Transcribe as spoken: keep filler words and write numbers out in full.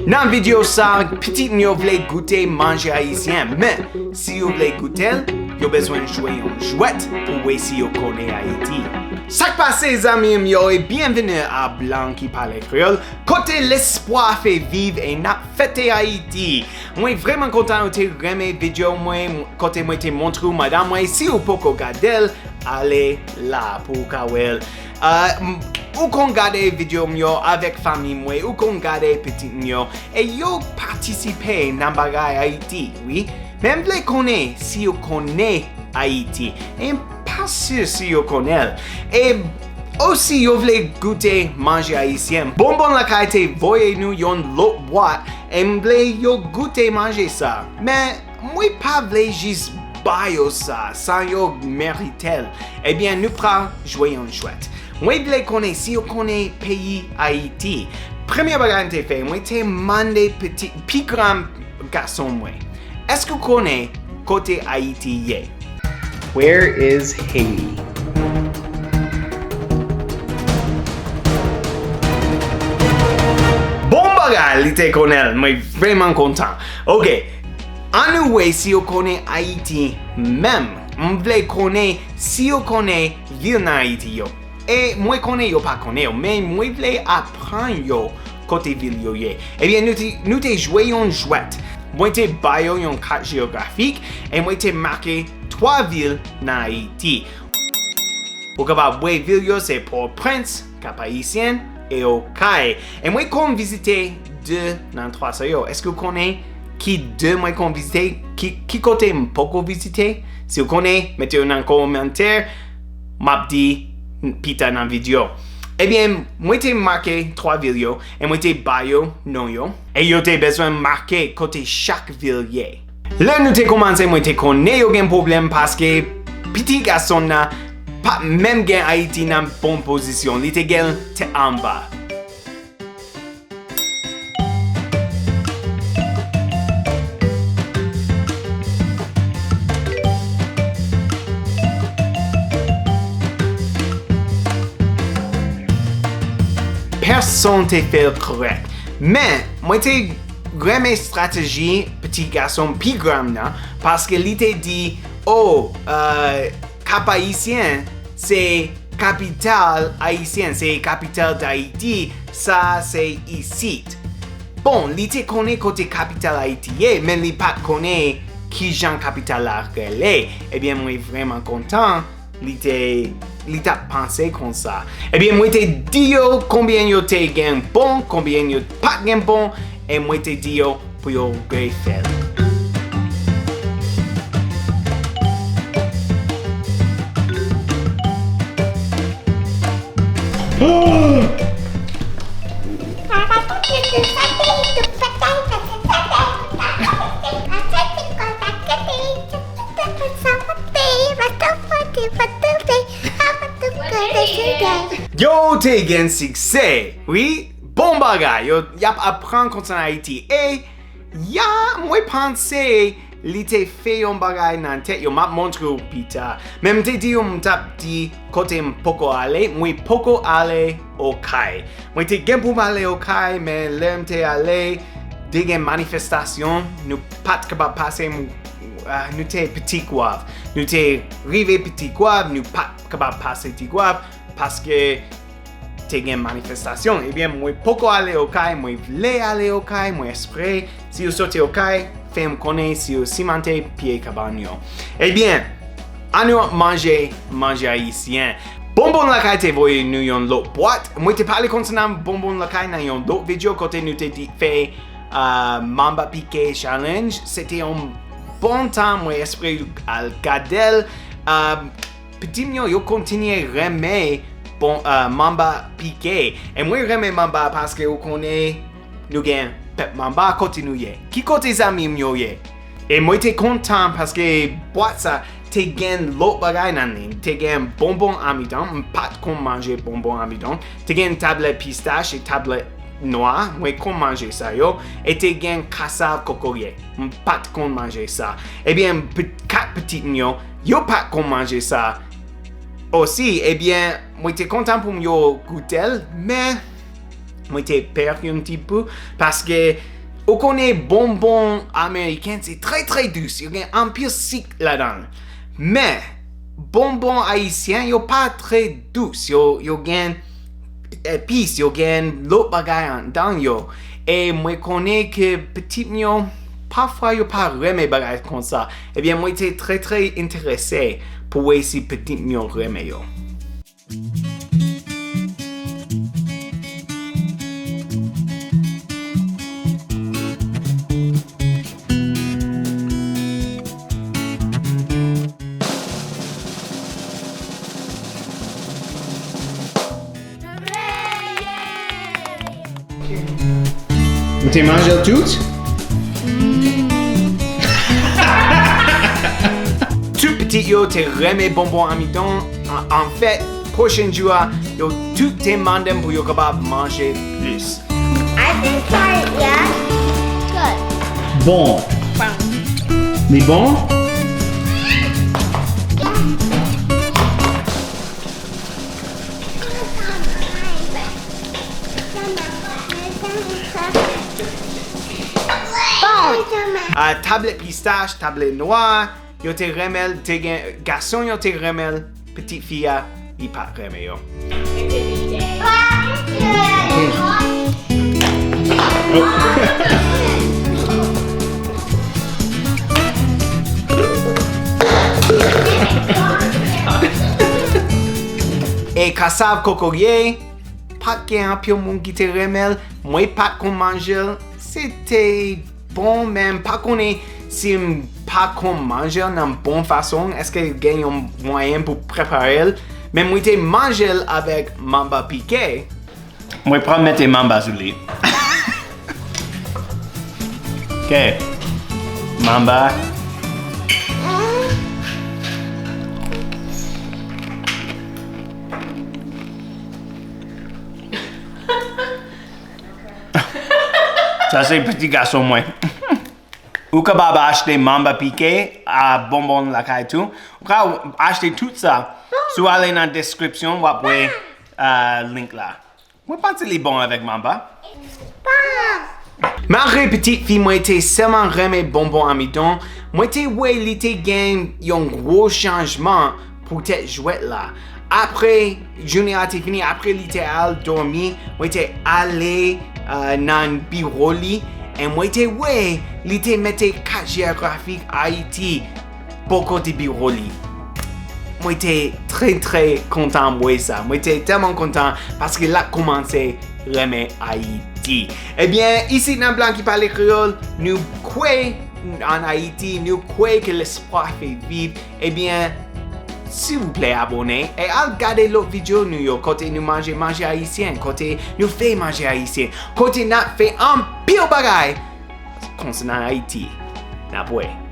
Nan videyo sa, pitit m yo vle goute manje ayisyen, men si yo vle goute l, yo bezwen jwe yon jwèt pou wè si yo konnen Ayiti. Sa k pase, zanmi m yo, e byenveni a Blan ki pale kreyòl, kote lespwa fè viv e n ap fete Ayiti. Mwen vrèman kontan ou te renmen videyo mwen, kote mwen te montre w madanm mwen. Si ou poko gade l, ale la pou w ka wè l. Ah, m, ou konn gade videyo m yo avèk fanmi mwen, ou konn gade pitit m yo, e yo patisipe nan bagay Ayiti, wi. Men m vle konnen si yo konnen Ayiti. E m pa si si yo konnen l. E osi yo vle goute manje ayisyen. Bonbon Lakay te voye nou yon lòt bwat, e m vle yo goute manje sa. Men mwen pa vle jis ba yo sa san yo merite l. Ebyen, nou pral jwe yon jwèt. Mwen vle konnen si yo konnen peyi Ayiti. Premye bagay m te fè, mwen te mande pitit, pi gran gason mwen, èske w konnen kote Ayiti ye? Where is Haiti? Bon bagay, li te konnen l, mwen vrèman kontan. Oke, ann nou wè si yo konnen Ayiti menm. M vle konnen si yo konnen vil nan Ayiti yo. E mwen konnen yo pa konnen yo, men mwen vle aprann yo kote vil yo ye. Ebyen, nou te, nou te jwe yon jwèt. Mwen te ba yo yon kat jewografik, e mwen te make twa vil nan Ayiti. Ou kapab wè vil yo se Pòtoprens, Kap Ayisyen, e Okay. E mwen konn vizite de nan twa sa yo. Èske w konnen ki de mwen konn vizite? Ki, ki kote m poko vizite? Si w konnen, mete yo nan kòmantè. M ap di pita nan videyo. Ebyen, mwen te make twa vil yo, e mwen te ba yo non yo, e yo te bezwen make kote chak vil ye. Lè nou te kòmanse, mwen te konnen yo gen pwoblèm paske pitit gason nan pa menm gen Ayiti nan bon pozisyon, li te gen l tèt anba. Pèsonn te fè l kòrèk. Men, mwen te renmen estrateji pitit gason pi gran nan, paske li te di, o, euh, Kap Ayisyen se kapital ayisyen, se kapital Dayiti, sa se isit. Bon, li te konnen kote kapital Ayiti ye, men li pa t konnen kijan kapital la rele. Ebyen, mwen vrèman kontan li te, li t ap panse konsa. Ebyen, mwen te di yo konbyen yo te gen bon, konbyen yo pa t gen bon, e mwen te di yo pou yo refè l. Yo te gen siksè, wi. Bon bagay, yo, y ap aprann konsa Ayiti. E, ya, mwen panse li te fè yon bagay nan tèt yo, m ap montre w pita. Men m te di yo m t ap di kote m poko ale, mwen poko ale Okay. Mwen te gen pou m ale Okay, men lè m te ale, te gen manifestasyon, nou pa t kapab pase, m, ah, nou te Ti Gwav. Nou te rive Ti Gwav, nou pa t kapab pase Ti Gwav, paske te gen manifestasyon. Ebyen, mwen poko ale Okay, mwen vle ale Okay, mwen espere, si yo soti Okay, fè m konnen si yo simante pye kabann yo. Ebyen, ann nou manje, manje ayisyen. Bonbon Lakay te voye nou yon lòt bwat. Mwen te pale konsènan Bonbon Lakay nan yon lòt videyo kote nou te di fè, uh, Mamba Pike Challenge. Se te yon bon tan, mwen espere ou al gade l. Uh, Pitit m yo, yo kontinye renmen bon, uh, Mamba Pike. E mwen renmen Mamba paske ou konnen nou gen pèp Mamba kote nou ye. Ki kote zanmi m yo ye? E mwen te kontan paske bwat sa te gen lòt bagay nan li. Te gen bonbon anmitan. M pa t konn manje bonbon anmitan. Te gen tablèt pistach e tablèt nwa. Mwen konn manje sa yo. E te gen kasav kokoye. M pa t konn manje sa. Ebyen, p-, kat pitit m yo, yo pa t konn manje sa osi. Ebyen, mwen te kontan pou m yo goute l, men Mwen te pè yon ti peu, paske ou konnen bonbon ameriken se trè, trè dous. Yo gen anpil sik ladan l. Men, bonbon ayisyen, yo pa trè dous. Yo, yo gen epis, yo gen lòt bagay anndan yo. E mwen konnen ke pitit m yo, pafwa yo pa renmen bagay konsa. Ebyen, mwen te trè, trè enterese pou wè si pitit m yo renmen yo. Ou te manje l tout? Tout pitit yo te renmen bonbon amidon. An, anfèt, pwochen jou a, yo tout te mande m pou yo kapab manje plis. I can try it, yeah? Good. Bon. Bon. Li bon? Bon. Ah, tablèt pistach, tablèt nwa, yo te renmen l, te gen gason yo te renmen l, pitit fi a, li pa t renmen yo. E kasav kokorye, pa t gen anpil moun ki te renmen l, mwen pa t konn manje l, se te bon, men m pa konnen si m pa konn manje l nan bon fason, èske gen yon mwayen pou prepare l, men mwen te manje l avèk manba pike. Mwen pral mete manba sou li. Ok. Manba. Sa se pitit gason mwen. Ou kapab achte manba pike a bonbon lakay tou. Ou ka achte tout sa. Si w ale nan deskripsyon, w ap wè, euh, link la. Mwen panse li bon avèk manba. Malgre pitit fi mwen te sèlman renmen bonbon amidon, mwen te wè li te gen yon gwo chanjman poutèt jwèt la. Apre jounen an te fini, apre li te al dòmi, mwen te ale, euh, nan biwo li, e mwen te wè li te mete kat jewografik Ayiti bò kote biwo li. Mwen te trè, trè kontan wè sa. Mwen te tèlman kontan paske l ap kòmanse renmen Ayiti. Ebyen, isit nan Blan ki pale kreyòl, nou kwè an Ayiti, nou kwè ke lespwa fè viv. Ebyen, silvouplè abòne e al gade lòt videyo nou yo, kote nou manje manje ayisyen, kote nou fè manje ayisyen, kote n ap fè anpil bagay konsènan Ayiti. N ap wè.